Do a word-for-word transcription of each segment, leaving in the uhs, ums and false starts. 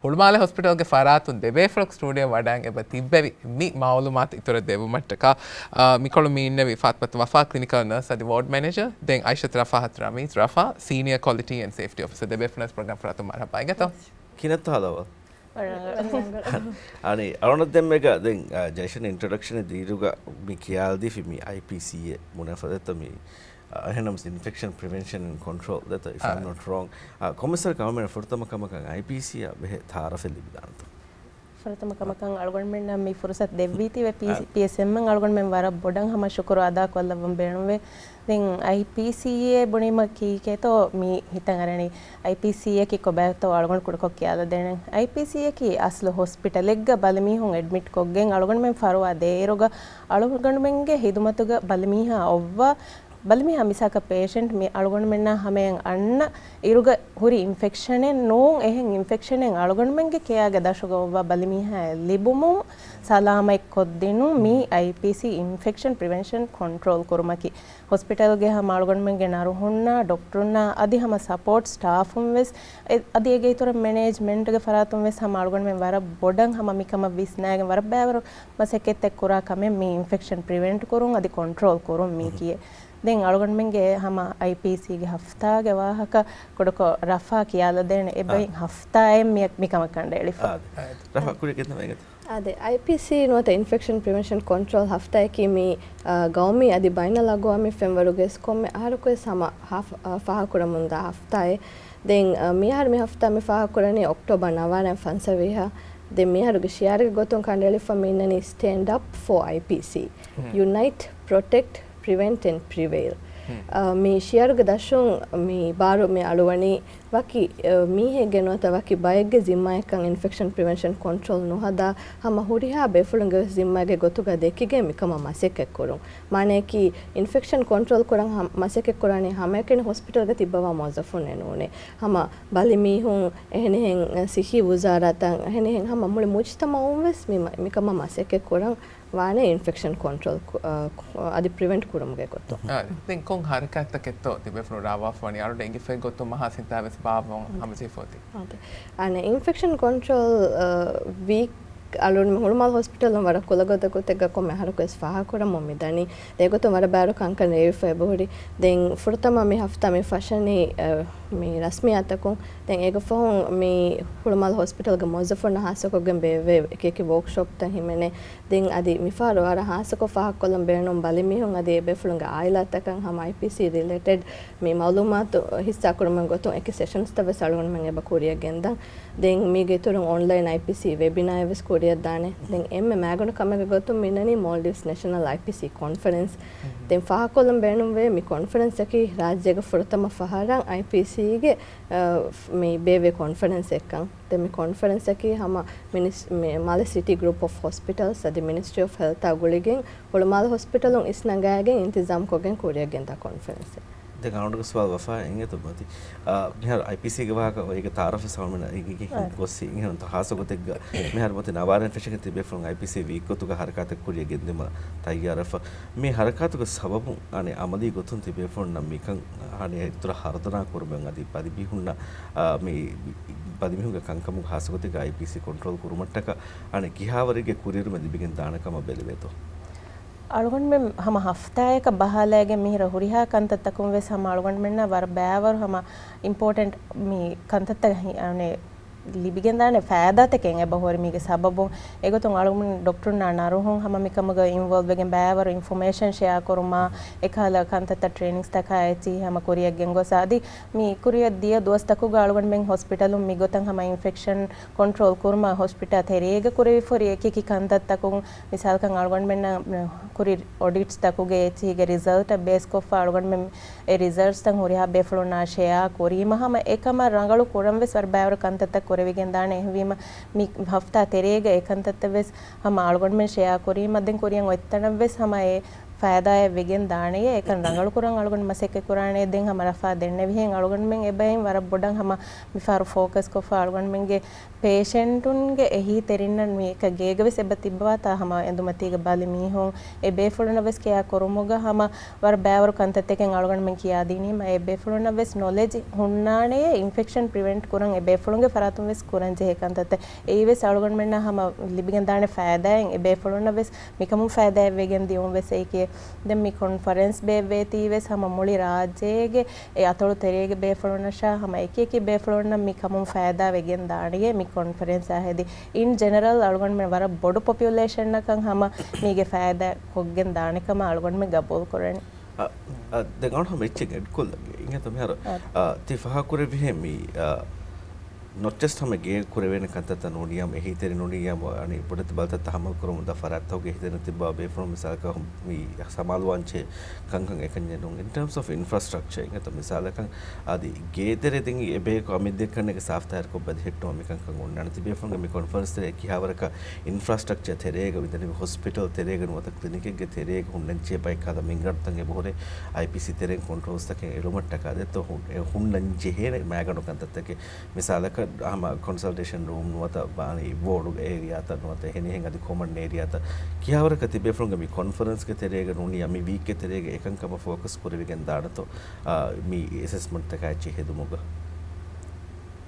ހުޅުމާލެ ހޮސްޕިޓަލްގެ ފަރާތުން ދެބޭފުޅަކު ސްޓޫޑިއޯ ވަޑައިގެން އެބަ ތިއްބެވި މި މައުލޫމާތު އިތުރަށް ދެއްވުމަށްޓަކާ، އާ، މިކޮޅު މި އިންނެވި ފާތިމަތު ވަފާ، ކްލިނިކަލް ނަރސް އަދި ވޯޑް މެނޭޖަރ، ދެން އައިޝަތު ރަފާ އަތު ރަމީޒް ރަފާ، ސީނިއަރ ކޮލިޓީ އެންޑް ސޭފްޓީ އޮފިސަރ. ދެބޭފުޅުން ޕްރޮގްރާމް ފަރާތުން މަރުޙަބާ އިނގޭތޯ. ކިހިނެއްތޯ ހާލު؟ އަނި އަޅުގަނޑު ދެންމެގަ ދެން، އާ، ޖައިޝަން އިންޓްރޮޑަކްޝަން ދިއުމުގަ މި ކިޔާލަދީފި މި އައިޕީސީއޭ ބުނެފަ ދެތޯ މި، އާ، އެހެންނަމަސް އިންފެކްޝަން ޕްރިވެންޝަން އެންޑް ކޮންޓްރޯލް ދެތޯ، އިފް އައި އެމް ނޮޓް ރޮންގް. އާ، ކޮންމެސް ވަރަކަށް ކަމަށް ފުރަތަމަ ކަމަކަށް އައިޕީސީއާ ބެހޭ ތައާރަފެއް ލިބިދާނެތޯ؟ ފުރަތަމަ ކަމަކަށް އަޅުގަނޑުމެންނަށް މި ފުރުސަތު ދެއްވީތީވެ ޕީސީ، އާ، ޕީއެސްއެމްއަށް އަޅުގަނޑުމެން ވަރަށް ބޮޑަށް ހަމަ ޝުކުރު އަދާކޮށްލައްވަން ބޭނުންވޭ. ދެން އައިޕީސީއޭ ބުނީމަ ކީކޭތޯ މި ހިތަށް އަރަނީ؟ އައިޕީސީއަކީ ކޮބާތޯ އަޅުގަނޑު ކުޑަކޮށް ކިޔާލަދޭނެ. އައިޕީސީއަކީ އަސްލު ހޮސްޕިޓަލެއްގަ ބަލިމީހުން އެޑްމިޓް ކޮށްގެން އަޅުގަނޑުމެން ފަރުވާ ދޭއިރުގަ އަޅުގަނޑުމެންގެ ހިދުމަތުގަ ބަލިމީހާ އޮއްވާ، ބަލިމީހާ މިސާކަށް ޕޭޝަންޓް މި އަޅުގަނޑުމެންނާ ހަމަޔަށް އަންނަ އިރުގަ ހުރި އިންފެކްޝަނެއް ނޫން، އެހެން އިންފެކްޝަނެއް އަޅުގަނޑުމެންގެ ކެޔާގަ ދަށުގަ އޮއްވާ ބަލިމީހާއަށް ލިބުމުން ސަލާމަތް ކޮށްދިނުން މީ އައިޕީސީ އިންފެކްޝަން ޕްރިވެންޝަން ކޮންޓްރޯލް ކުރުމަކީ. ހޮސްޕިޓަލްގެ ހަމަ އަޅުގަނޑުމެންގެ ނަރުހުންނާ، ޑޮކްޓަރުންނާ އަދި ހަމަ ސަޕޯޓް ސްޓާފުން ވެސް، އެ، އަދި އޭގެ އިތުރަށް މެނޭޖްމަންޓްގެ ފަރާތުން ވެސް ހަމަ އަޅުގަނޑުމެން ވަރަށް ބޮޑަށް ހަމަ މިކަމަށް ވިސްނާގެން ވަރަށް ބައިވަރު މަސައްކަތްތައް ކުރާ ކަމެއް މި އިންފެކްޝަން ޕްރިވެންޓް ކުރުން އަދި ކޮންޓްރޯލް ކުރުން މީކީ. ދެން އަޅުގަނޑުމެންގެ ހަމަ އައިޕީސީގެ ހަފްތާގެ ވާހަކަ ކުޑަކޮށް ރަފާ ކިޔާލަދޭނެ އެބައިން އާ. ހަފްތާއެއް މި، މިކަމަށް ކަނޑައެޅިފަ. އާ، ރަފާ ކުރި ކެތަމަ އެގަތު. އާދެ، އައިޕީސީ ނުވަތަ އިންފެކްޝަން ޕްރިވެންޝަން ކޮންޓްރޯލް ހަފްތާއަކީ މި، އާ، ގައުމީ އަދި ބައިނަލްއަގުވާމީ ފެންވަރުގެ ކޮންމެ އަހަރަކުވެސް ހަމަ ހަފް-، އާ، ފާހަގަކުރަމުންދާ ހަފްތާއެއް. ދެން، އާ، މިއަހަރު މި ހަފްތާ މި ފާހަގަކުރަނީ އޮކްޓޯބަރ ނަވާރަ ފަންސަވީހަށް. ދެން މިއަހަރުގެ ޝިއާރުގެ ގޮތުން ކަނޑައެޅިފަ މި އިންނަނީ ސްޓޭންޑް އަޕް ފޯ އައިޕީސީ. ޔުނައިޓް، ޕްރޮޓެކްޓް، ޕްރިވެންޓް އެންޑް ޕްރިވެއިލް. މި ޝިއާރުގެ ދަށުން މި ބާރު މި އަޅުވަނީ ވަކި، އަ، މީހެއްގެ ނުވަތަ ވަކި ބައެއްގެ ޒިންމާއަކަށް އިންފެކްޝަން ޕްރިވެންޝަން ކޮންޓްރޯލް ނުހަދާ، ހަމަ ހުރިހާ ބޭފުޅުންގެ ވެސް ޒިންމާގެ ގޮތުގަ ދެކިގެން މިކަމަށް މަސައްކަތް ކުރުން. މާނައަކީ، އިންފެކްޝަން ކޮންޓްރޯލް ކުރަން ހަ-، މަސައްކަތް ކުރާނީ ހަމައެކަނި ހޮސްޕިޓަލްގަ ތިއްބަވާ މުވައްޒަފުންނެއް ނޫނޭ. ހަމަ ބަލިމީހުން، އެހެނިހެން ސިއްހީ ވުޒާރާތައް، އެހެނިހެން ހަމަ މުޅި މުޖްތަމައުން ވެސް މި-، މިކަމަށް މަސައްކަތް ކުރަން ވާނެ އިންފެކްޝަން ކޮންޓްރޯލް ކު-، އަ، ކު-، އަދި ޕްރިވެންޓް ކުރުމުގެ ގޮތުން. އާ، ދެން ކޮން ހަރަކާތްތަކެއްތޯ ތިބޭފުޅުން ރާވާފަވަނީ؟ އަޅުގަނޑު އެނގިފައި ގޮތުން މަހާ ސިންތާވެސް ބާއްވަން ހަމަޖެހިފައޮތީ. އާދެ. އަނެއް އިންފެކްޝަން ކޮންޓްރޯލް، އަ، ވީކް އަޅުގަނޑު ހުޅުމާލު ހޮސްޕިޓަލުން ވަރަށް ކުލަގޮތަކު ތެއްގަ ކޮންމެ އަހަރަކުވެސް ފާހަގަކުރަމުން މިދަނީ. ދެގޮތުން ވަރަށް ބާރު ކަންކަން ރޭވިފަ އެބަހުރި. ދެން ފުރަތަމަ މި ހަފްތާ މި ފަށަނީ، އަ، މި ރަސްމިއްޔާތަކުން. ދެން އޭގެ ފަހުން މި ހުޅުމާލު ހޮސްޕިޓަލްގެ މުވައްޒަފުންނާ ހާއްސަކޮށްގެން ބޭއްވޭ އެކި އެކި ވޯކްޝޮޕްތައް ހިމެނޭ. ދެން އަދި މިފަހަރު ވަރަށް ހާއްސަކޮށް ފާހަގަކޮށްލަން ބޭނުން ބަލިމީހުން އަދި އެބޭފުޅުންގެ އާއިލާތަކަށް ހަމަ އައިޕީސީ ރިލޭޓެޑް މި މައުލޫމާތު ހިއްސާކުރުމުގެ ގޮތުން އެކި ސެޝަންސްތައް ވެސް އަޅުގަނޑުމެން އެބަ ކުރިއަށް ގެންދަން. ދެން މީގެ އިތުރުން އޮންލައިން އައިޕީސީ ވެބިނާއެއް ވެސް ކުރިއަށްދާނެ. ދެން އެންމެ މައިގަނޑު ކަމެއްގެ ގޮތުން މި އިންނަނީ މޯލްޑިވްސް ނެޝަނަލް އައިޕީސީ ކޮންފަރެންސް. ދެން ފާހަގަކޮށްލަން ބޭނުންވޭ މި ކޮންފަރެންސަކީ ރާއްޖޭގެ ފުރަތަމަ ފަހަރަށް އައިޕީސީގެ، އަ، މި ބޭއްވޭ ކޮންފަރެންސެއްކަން. ދެން މި ކޮންފަރެންސަކީ ހަމަ މިނިސް-، މި މާލެ ސިޓީ ގްރޫޕް އޮފް ހޮސްޕިޓަލްސް އަދި މިނިސްޓްރީ އޮފް ހެލްތާ ގުޅިގެން ހުޅުމާލު ހޮސްޕިޓަލުން އިސްނަގާގެން އިންތިޒާމްކޮށްގެން ކުރިއަށް ގެންދާ ކޮންފަރެންސެއް. ދެން އަޅުގަނޑުގެ ސުވާލު ވަފާ އިނގޭތޯ މަތި. އާ، މިހާރު އައިޕީސީގެ ވާހަކަ އޮތް އޭގެ ތައާރަފެއް ސަމަމިނަ އިނގިގެން ގޮސް އިނގޭނު ހާއްސަ ގޮތެއްގަ މިހާރު މަތި ނަވާރައިން ފެށިގެން ތިބޭފުޅުން އައިޕީސީ ވީކް ގޮތުގަ ހަރަކާތެއް ކުރިއަށް ގެންދިއުމަށް ތައްޔާރަށްފަ. މި ހަރަކާތުގެ ސަބަބުން އަނެއް އަމަލީ ގޮތުން ތިބޭފުޅުންނަށް މިކަން އަނެއް އިތުރަށް ހަރުދަނާ ކުރުމެއް އަދި ބަލިމީހުންނަށް، އާ، މި ބަލިމީހުންގެ ކަންކަމުގެ ހާއްސަ ގޮތެއްގަ އައިޕީސީ ކޮންޓްރޯލް ކުރުމަށްޓަކާ އަނެއް ކިހާވަރެއްގެ ކުރިއެރުމެއް ލިބިގެން ދާނެ ކަމަށް ބެލެވޭތޯ؟ އަޅުގަނޑުމެން ހަމަ ހަފްތާއަކަށް ބަހާލައިގެން މިހިރަ ހުރިހާ ކަންތައްތަކުން ވެސް ހަމަ އަޅުގަނޑުމެންނަށް ވަރަށް ބައިވަރު ހަމަ އިމްޕޯޓެންޓް މި ކަންތައްތައް ހި-، އަނެއް ލިބިގެންދާނެ ފައިދާތަކެއް އެބަ ހުރި މީގެ ސަބަބުން. އެގޮތުން އަޅުގަނޑު ޑޮކްޓަރުންނާ ނަރުހުން ހަމަ މިކަމުގަ އިންވޯލްވް ވެގެން ބައިވަރު އިންފޮމޭޝަން ޝެއާ ކުރުމާ، އެކަހަލަ ކަންތައްތައް ޓްރޭނިންގްސްތަކާ އެއްޗިހި ހަމަ ކުރިއަށް ގެންގޮސް އަދި މި ކުރިއަށް ދިޔަ ދުވަސްތަކުގަ އަޅުގަނޑުމެން ހޮސްޕިޓަލުން މިގޮތަށް ހަމަ އިންފެކްޝަން ކޮންޓްރޯލް ކުރުމަށް ހޮސްޕިޓަލް ތެރޭގަ ކުރެވިފަ ހުރި އެކި އެކި ކަންތައްތަކުން މިސާލަކަށް އަޅުގަނޑުމެންނަށް ކުރި އޮޑިޓްސްތަކުގެ އެއްޗިހިގެ ރިޒަލްޓަށް ބޭސްކޮށްފަ އަޅުގަނޑުމެން އެ ރިޒަލްޓްސްތައް ހުރިހާ ބޭފުޅުންނާ ޝެއާ ކުރީމަ ހަމަ އެކަމަށް ރަނގަޅު ކުރަން ވެސް ވަރަށް ބައިވަރު ކަންތައްތައް ކުރެވިގެން ދާނެ. އެހެންވީމަ މި ހަފްތާ ތެރޭގަ އެ ކަންތައްތައް ވެސް ހަމަ އަޅުގަނޑުމެން ޝެއާ ކުރީމަ ދެން ކުރިއަށް އޮތްތަނަށް ވެސް ހަމަ އެ ފައިދާއެއް ވެގެން ދާނެޔޭ، އެކަން ރަނގަޅު ކުރަން އަޅުގަނޑު މަސައްކަތް ކުރާނެ. ދެން ހަމަ ރަފާ ދެންނެވިހެން އަޅުގަނޑުމެން އެބައިން ވަރަށް ބޮޑަށް ހަމަ މިފަހަރު ފޯކަސް ކޮށްފަ އަޅުގަނޑުމެންގެ ޕޭޝެންޓުންގެ އެހީތެރިންނަށް މީ އެކަ ގޭގަ ވެސް އެބަ ތިއްބަވާތާ ހަމަ އެނދުމަތީގަ ބަލި މީހުން އެ ބޭފުޅުންނަށް ވެސް ކެއާ ކުރުމުގަ ހަމަ ވަރަށް ބައިވަރު ކަންތައްތަކެއް އަޅުގަނޑުމެން ކިޔާދިނީމަ، އެ ބޭފުޅުންނަށް ވެސް ނޮލެޖް ހުންނާނެޔޭ އިންފެކްޝަން ޕްރިވެންޓް ކުރަން އެ ބޭފުޅުންގެ ފަރާތުން ވެސް ކުރަން ޖެހޭ ކަންތައްތައް. އެއީ ވެސް އަޅުގަނޑުމެންނަށް ހަމަ ލިބިގެން ދާނެ ފައިދާއެއް، އެ ބޭފުޅުންނަށް ވެސް މިކަމުން ފައިދާއެއް ވެގެން ދިޔުން ވެސް އެކޭ. ދެން މި ކޮންފަރެންސް ބޭއްވޭތީ ވެސް ހަމަ މުޅި ރާއްޖޭގެ އެ އަތޮޅު ތެރޭގެ ބޭފުޅުންނަށާ ހަމަ އެކި އެކި ބޭފުޅުންނަށް މި ކަމުން ފައިދާ ވެގެން ދާނެޔޭ މި ކޮންފަރެންސާ ހެދި. އިން ޖެނެރަލް އަޅުގަނޑުމެން ވަރަށް ބޮޑު ޕޮޕިއުލޭޝަންއަކަށް ހަމަ މީގެ ފައިދާ ކޮށްގެން ދާނެ ކަމަށް އަޅުގަނޑުމެން ގަބޫލު ކުރަނީ. އަ، އަ، ދެން އަޅުގަނޑު ހަމަ އެއްޗެއް އެޑް ކޮށްލަން. އިނގޭތޯ މިހާރު، އާ. އަ، ތި ފާހަގަކުރެއްވިހެން މި، އަ، ނޮޓް ޖަސްޓް ހަމަ ގޭ ކުރެވޭނެ ކަންތައްތައް ނޫނިއްޔާމު އެހީތެރި ނޫނިއްޔާމު އަނެއް ބޮޑެތި ބަލިތައްތައް ހަމަލުކުރަމުން ދާ ފަރާތްތަކުގެ އެހީތެރިން ތިއްބާ ބޭފުޅުން މިސާލަކަށް މި ސަމާލުވާންޖެހޭ ކަންކަން އެކަންޏެއް ނޫން. އިން ޓާމްސް އޮފް އިންފްރާސްޓްރަކްޗަރ އިނގޭތޯ މިސާލަކަށް އަދި ގޭތެރެ ދެން އެބޭކޮށް އަމިއްދެއްކަންނޭގެ ސާފްތާހިރުކޮށް ބަދިހެއްޓުމަށް މިކަންކަން އޮންނާނެ. ތިބޭފުޅުންގެ މި ކޮންފަރެންސް ތެރޭ ކިހާވަރަކަށް އިންފްރާސްޓްރަކްޗަރ ތެރޭގަ ވިދަނިވި ހޮސްޕިޓަލް ތެރޭގަ ނުވަތަ ކްލިނިކެއްގެ ތެރޭގަ ހުންނަންޖެހޭ ބައެއްކަހަލަ މިންގަނޑުތައް އެބަހުރޭ އައިޕީސީ ތެރެއިން ކޮންޓްރޯލްސްތަކެއް އެޅުމަށްޓަކާ ދެއްތޯ ހުން-، އެ ހުންނަންޖެހޭނެ މައިގަނޑު ކަންތައްތަކެއް. މިސާލަކަށް ހަމަ ކޮންސަލްޓޭޝަން ރޫމް ނުވަތަ ވާނީ ވޯޑު އޭރިއާތައް ނުވަތަ އެހެނިހެން އަދި ކޮމަން އޭރިއާތައް ކިހާވަރަކަށް ތިބޭފުޅުންގެ މި ކޮންފަރެންސްގެ ތެރޭގަ ނޫނިއްޔާ މި ވީކްގެ ތެރޭގަ އެކަންކަމަށް ފޯކަސް ކުރެވިގެން ދާނެތޯ، އާ، މި އެސެސްމަންޓްތަކާ އެއްޗެއް ހެދުމުގަ؟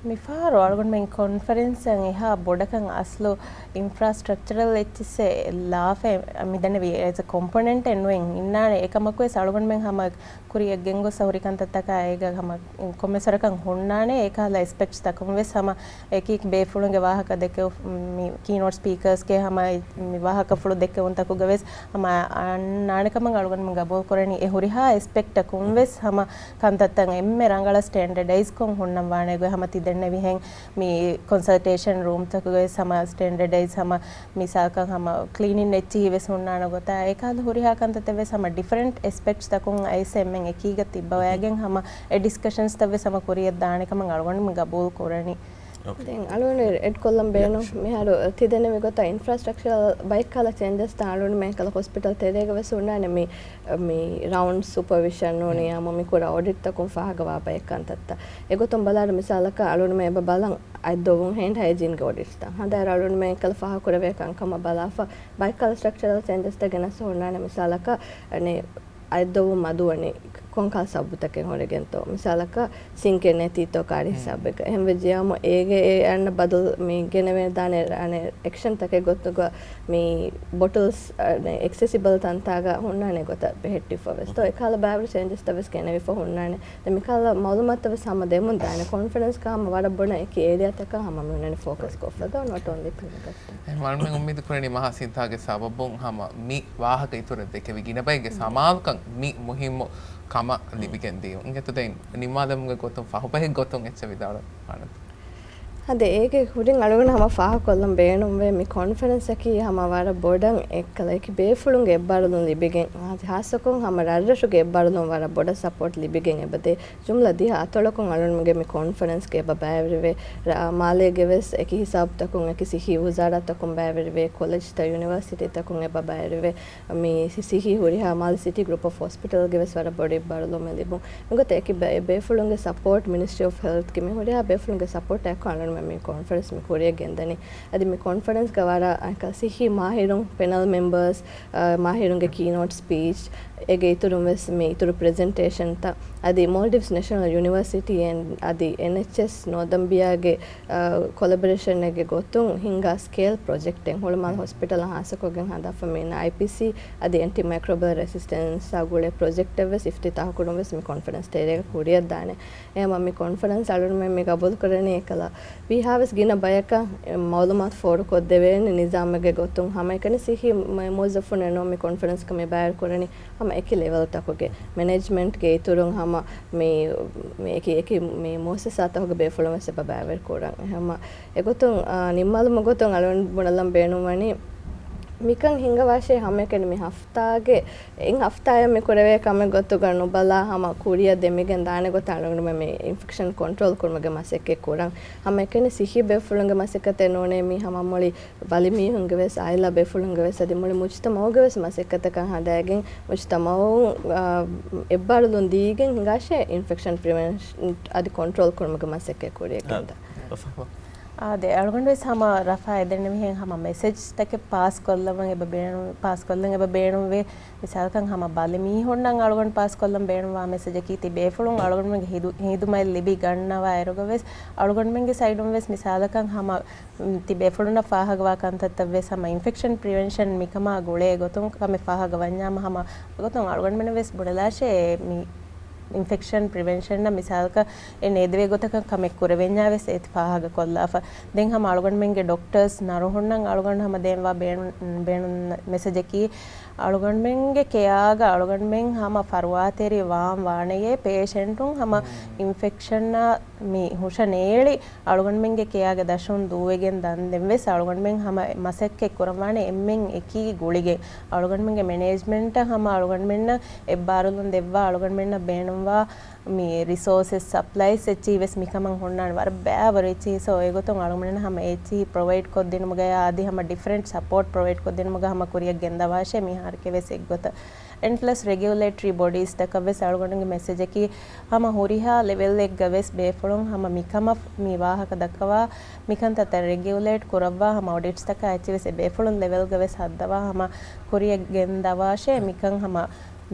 މިފަހަރު އަޅުގަނޑުމެން ކޮންފަރެންސަށް އެހާ ބޮޑަކަށް އަސްލު އިންފްރާސްޓްރަކްޗަރަލް އެއްޗިއްސެއް ލާފައެއް މިދަނެވި އެޒް އަ ކޮމްޕޮނެންޓެއް ނުވެ އިންނާނެ. އެކަމަކުވެސް އަޅުގަނޑުމެން ހަމަ ކުރިއަށް ގެންގޮސް ހުރި ކަންތައްތަކާ އޭގަ ހަމަ ކޮންމެސްވަރަކަށް ހުންނާނެ. އެކަހަލަ އެސްޕެކްޓްސް ތަކުން ވެސް ހަމަ އެކި ބޭފުޅުންގެ ވާހަކަ ދެކެ-، މި ކީނޯޓް ސްޕީކަރސްގެ ހަމަ މި ވާހަކަފުޅު ދެއްކެވުންތަކުގަ ވެސް ހަމަ އަންނާނެ ކަމަށް އަޅުގަނޑުމެން ގަބޫލު ކުރަނީ. އެ ހުރިހާ އެސްޕެކްޓަކުން ވެސް ހަމަ ކަންތައްތައް އެންމެ ރަނގަޅަށް ސްޓޭންޑަޑައިޒްކޮށް ހުންނަން ވާނެ ގޮތް ހަމަ ތި ދެންނެވިހެން މި ކޮންސަލްޓޭޝަން ރޫމްތަކުގަ ވެސް ހަމަ ސްޓޭންޑަޑައިޒް ހަމަ މިސާލަކަށް ހަމަ ކްލީނިން އެއްޗިހި ވެސް ހުންނާނެ ގޮތާ އެކަހަލަ ހުރިހާ ކަންތައްތައް ވެސް ހަމަ ޑިފަރެންޓް އެސްޕެކްޓްސް ތަކުން އައިސް އެންމެން އެކީގަ ތިއްބަވައިގެން ހަމަ އެ ޑިސްކަޝަންސްތައް ވެސް ހަމަ ކުރިއަށް ދާނެ ކަމަށް އަޅުގަނޑު ގަބޫލު ކުރަނީ. އޯކޭ. ދެން އަޅުގަނޑު އެޑް ކޮށްލަން ބޭނުން ޝުއަ. މިހާރު ތި ދެންނެވި ގޮތަށް އިންފްރާސްޓްރަކްޗަރަލް ބައެއްކަހަލަ ޗޭންޖަސްތައް އަޅުގަނޑުމެން އެކަހަލަ ހޮސްޕިޓަލް ތެރޭގަ ވެސް ހުންނާނެ މި، މި ރައުންޑް ސުޕަވިޝަން ނޫނިއްޔާމު މި ކުރާ އޮޑިޓްތަކުން ފާހަގަވާ ބައެއް ކަންތައްތައް. އެގޮތުން ބަލާއިރު މިސާލަކަށް އަޅުގަނޑުމެން އެބަ ބަލަން އަތް ދޮވުން ހޭންޑް ހައިޖީންގެ އޮޑިޓްތައް. ހަނދާރަ އަޅުގަނޑުމެން އެކަހަލަ ފާހަގަކުރެވޭ ކަންކަމަށް ބަލާފަ ބައެއްކަހަލަ ސްޓްރަކްޗަރަލް ޗޭންޖަސްތައް ގެނެސް ހުންނާނެ. މިސާލަކަށް އަނެއް އަތް ދޮވުން މަދުވަނީ ކޮންކަހަލަ ސަބަބުތަކެއް ހުރެގެންތޯ؟ މިސާލަކަށް ސިންކެއް ނެތީތޯ ކާރި ހިސާބެއްގަ. އެހެން ވެއްޖިޔާމު އޭގެ އެ އަންނަ ބަދަލު މި ގެނެވޭ ދާނެ އަނެއް އެކްޝަންތަކެއް ގޮތުގަ މި ބޮޓުލްސް އެކްސެސިބަލް ތަންތާގަ ހުންނާނެ ގޮތަށް ބެހެއްޓިފަ ވެސްތޯ. އެކަހަލަ ބައިވަރު ޗޭންޖަސްތައް ވެސް ގެނެވިފަ ހުންނާނެ. ދެން މިކަހަލަ މައުލޫމާތުތައް ވެސް ހަމަ ދެމުން ދާނެ. ކޮންފަރެންސްގަ ހަމަ ވަރަށް ބޮޑަށް އެކި އޭރިއާތަކަށް ހަމަ މި ހުންނަނީ ފޯކަސް ކޮށްފަ ދޯ ނޮޓް އޮންލީ ކްލިނިކަލް. އެހެންވީމަ އުއްމީދު ކުރަނީ މަހާ ސިންތާގެ ސަބަބުން ހަމަ މި ވާހަކަ އިތުރަށް ދެކެވި ގިނަ ބައެއްގެ ސަމާލުކަން މި މުހިއްމު ކަމަށް ލިބިގެން ދިޔުން. އިނގޭތޯ ދެން ނިންމާލުމުގެ ގޮތުން ފަހުބަހެއް ގޮތުން އެއްޗެއް ވިދާޅުވާނެތޯ؟ އަދި އޭގެ ކުރިން އަޅުގަނޑު ހަމަ ފާހަގަކޮށްލަން ބޭނުންވޭ މި ކޮންފަރެންސަކީ ހަމަ ވަރަށް ބޮޑަށް އެއްކަލަ އެކި ބޭފުޅުންގެ އެއްބާރުލުން ލިބިގެން، އަދި ހާއްސަކޮށް ހަމަ ރަށްރަށުގެ އެއްބާރުލުން ވަރަށް ބޮޑަށް ސަޕޯޓް ލިބިގެން އެބަދޭ. ޖުމްލަ ދިހަ އަތޮޅަކުން އަޅުގަނޑުމެންގެ މި ކޮންފަރެންސްގެ އެބަ ބައިވެރިވޭ. ރ-، މާލޭގެ ވެސް އެކި ހިސާބުތަކުން އެކި ސިއްހީ ވުޒާރާތަކުން ބައިވެރިވޭ، ކޮލެޖްތައް ޔުނިވަރސިޓީތަކުން އެބަ ބައިވެރިވޭ. މި ސި-، ސިއްހީ ހުރިހާ މާލެ ސިޓީ ގްރޫޕް އޮފް ހޮސްޕިޓަލްގެ ވެސް ވަރަށް ބޮޑު އެއްބާރުލުމެއް ލިބުން. މިގޮތަށް އެކި ބޭ-، ބޭފުޅުންގެ ސަޕޯޓް މިނިސްޓްރީ އޮފް ހެލްތްގެ މި ހުރިހާ ބޭފުޅުންގެ ސަޕޯޓާ އެއްކޮށް އަޅުގަނޑުމެން މި ކޮންފަރެންސް މި ކުރިއަށް ގެންދަނީ. އަދި މި ކޮންފަރެންސްގަ ވަރަށް އަނެއްކާ ސިއްހީ މާހިރުން، ޕެނަލް މެމްބަރސް، އާ، މާހިރުންގެ ކީނޯޓް ސްޕީޗް، އޭގެ އިތުރުން ވެސް މި އިތުރު ޕްރެޒެންޓޭޝަންތައް، އަދި މޯލްޑިވްސް ނެޝަނަލް ޔުނިވަރސިޓީ އެންޑް އަދި އެންއެޗްއެސް ނޯދަމްބިޔާގެ، އާ، ކޮލަބޮރޭޝަނެއްގެ ގޮތުން ހިންގާ ސްކޭލް ޕްރޮޖެކްޓެއް ހުޅުމާލު ހޮސްޕިޓަލަށް ހާއްސަކޮށްގެން ހަދާފަ މި އައިޕީސީ އަދި އެންޓި މައިކްރޯބިއަލް ރެސިސްޓެންސާ ގުޅޭ ޕްރޮޖެކްޓެއް ވެސް އިފްތިތާހު ކުރުން ވެސް މި ކޮންފަރެންސް ތެރޭގަ ކުރިއަށް ދާނެ. އެހެންވީމަ މި ކޮންފަރެންސް އަޅުގަނޑުމެން މި ގަބޫލު ކުރަނީ އެކަލަ ވީހާވެސް ގިނަ ބަޔަކަށް މައުލޫމާތު ފޯރުކޮށްދެވޭނެ ނިޒާމެއްގެ ގޮތުން ހަމައެކަނި ސިއްހީ މު-، މުވައްޒަފުންނެއް ނޫން މި ކޮންފަރެންސްގަ މި ބައިވެރި ކުރަނީ ހަމަ އެކި ލެވެލްތަކުގެ މެނޭޖްމަންޓްގެ އިތުރުން ހަމަ މި، މި އެކި، އެކި މި މުއައްސަސާތަކުގެ ބޭފުޅުން ވެސް އެބަ ބައިވެރި ކުރަން. ހަމަ އެގޮތުން، އާ، ނިންމާލުމުގެ ގޮތުން އަޅުގަނޑު ބުނެލަން ބޭނުންވަނީ މިކަން ހިނގަވާށޭ ހަމައެކަނި މި ހަފްތާގެ އެއް ހަފްތާއަށް މި ކުރެވޭ ކަމެއް ގޮތުގަ ނުބަލާ ހަމަ ކުރިއަށް ދެމިގެން ދާނެ ގޮތަށް އަޅުގަނޑުމެން މި އިންފެކްޝަން ކޮންޓްރޯލް ކުރުމުގެ މަސައްކަތް ކުރަން. ހަމައެކަނި ސިއްހީ ބޭފުޅުންގެ މަސައްކަތެއް ނޫނޭ މީ ހަމަ މުޅި ބަލިމީހުންގެ ވެސް އާއިލާ ބޭފުޅުންގެ ވެސް އަދި މުޅި މުޖްތަމައުގެ ވެސް މަސައްކަތަކަށް ހަނދާގެން މުޖްތަމައު، އާ، އެއްބާރުލުން ދީގެން ހިނގާށޭ އިންފެކްޝަން ޕްރިވެންޝަން އަދި ކޮންޓްރޯލް ކުރުމުގެ މަސައްކަތް ކުރިއަށް ގެންދާ. އާދެ، އަޅުގަނޑު ވެސް ހަމަ ރަފާ އެދެންނެވިހެން ހަމަ މެސެޖްތަކެއް ޕާސް ކޮށްލަވަން އެބަ ބޭނުން، ޕާސް ކޮށްލަން އެބަ ބޭނުންވޭ. މިސާލަކަށް ހަމަ ބަލި މީހުންނަށް އަޅުގަނޑު ޕާސް ކޮށްލަން ބޭނުންވާ މެސެޖަކީ ތި ބޭފުޅުން އަޅުގަނޑުމެންގެ ހިދު-، ހިދުމަތް ލިބި ގަންނަވާ އިރުގަ ވެސް އަޅުގަނޑުމެންގެ ސައިޑުން ވެސް މިސާލަކަށް ހަމަ ތި ބޭފުޅުންނަށް ފާހަގަވާ ކަންތައްތައް ވެސް ހަމަ އިންފެކްޝަން ޕްރިވެންޝަން މިކަމާ ގުޅޭ ގޮތުން ކަމެއް ފާހަގަވަންޏާމަ ހަމަ ގޮތުން އަޅުގަނޑުމެން ވެސް ބުނެލާށޭ މި އިންފެކްޝަން ޕްރިވެންޝަންއަށް މިސާލަކަށް އެ ނޭދެވޭ ގޮތަކަށް ކަމެއް ކުރެވެންޏާ ވެސް އެ ފާހަގަ ކޮށްލާފަ. ދެން ހަމަ އަޅުގަނޑުމެންގެ ޑޮކްޓަރސް ނަރުހުންނަށް އަޅުގަނޑު ހަމަ ދޭންވާ ބޭނުން، ބޭނުން މެސެޖަކީ އަޅުގަނޑުމެންގެ ކެއާގަ އަޅުގަނޑުމެން ހަމަ ފަރުވާތެރި ވާން ވާނެޔޭ ޕޭޝެންޓުން ހަމަ އިންފެކްޝަންއާ މި ހުށަ ނޭޅި އަޅުގަނޑުމެންގެ ކެއާގެ ދަށުން ދޫވެގެން ދަން ދެން ވެސް އަޅުގަނޑުމެން ހަމަ މަސައްކަތް ކުރަންވާނެ އެންމެން އެކީ ގުޅިގެން. އަޅުގަނޑުމެންގެ މެނޭޖްމަންޓަށް ހަމަ އަޅުގަނޑުމެންނަށް އެއްބާރުލުން ދެއްވާ އަޅުގަނޑުމެންނަށް ބޭނުންވާ މި ރިސޯސެސް، ސަޕްލައިސް އެއްޗިހި ވެސް މިކަމަށް ހުންނާނެ ވަރަށް ބައިވަރު އެއްޗިހި. ސޯ އެގޮތުން އަޅުގަނޑުމެން ހަމަ އެއްޗިހި ޕްރޮވައިޑް ކޮށްދިނުމުގަޔާ އަދި ހަމަ ޑިފްރެންޓް ސަޕޯޓް ޕްރޮވައިޑް ކޮށްދިނުމުގަ ހަމަ ކުރިއަށް ގެންދަވާށޭ މިހާރުކެ ވެސް އެއްގޮތަށް. އެންޑް ޕްލަސް ރެގިއުލޭޓްރީ ބޮޑީސްތަކަށް ވެސް އަޅުގަނޑުގެ މެސެޖަކީ ހަމަ ހުރިހާ ލެވެލްއެއްގަ ވެސް ބޭފުޅުން ހަމަ މިކަމަށް މި ވާހަކަ ދައްކަވާ މިކަންތައްތައް ރެގިއުލޭޓް ކުރައްވާ ހަމަ އޮޑިޓްސްތަކާ އެއްޗި ވެސް އެ ބޭފުޅުން ލެވެލްގަ ވެސް ހައްދަވާ ހަމަ ކުރިއަށް ގެންދަވާށޭ މިކަން ހަމަ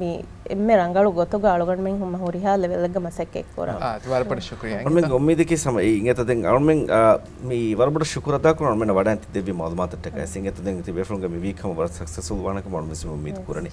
މި އެންމެ ރަނގަޅު ގޮތުގަ އަޅުގަނޑުމެން ހަމަ ހުރިހާ ލެވެލްގަ މަސައްކަތް ކުރަން. އާ، ތި ވަރަށް ބޮޑަށް ޝުކުރިއްޔާ. އަޅުމެންގެ އުއްމީދަކީ ހަމަ އެއީ އިނގޭތަ ދެން އަޅުމެން، އާ، މި ވަރަށް ބޮޑަށް ޝުކުރު އަދާކުރަން އަޅުމެންނަށް ވަޑައިގެން ތި ދެއްވި މައުލޫމާތަށްޓަކައި. އާ. އިނގޭތަ ދެން ތި ބޭފުޅުންގެ މި ވީކް ހަމަ ވަރަށް ސަކްސެސްފުލް ވާނެކަމަށް އަޅުމެން ވެސް އުއްމީދު ކުރަނީ.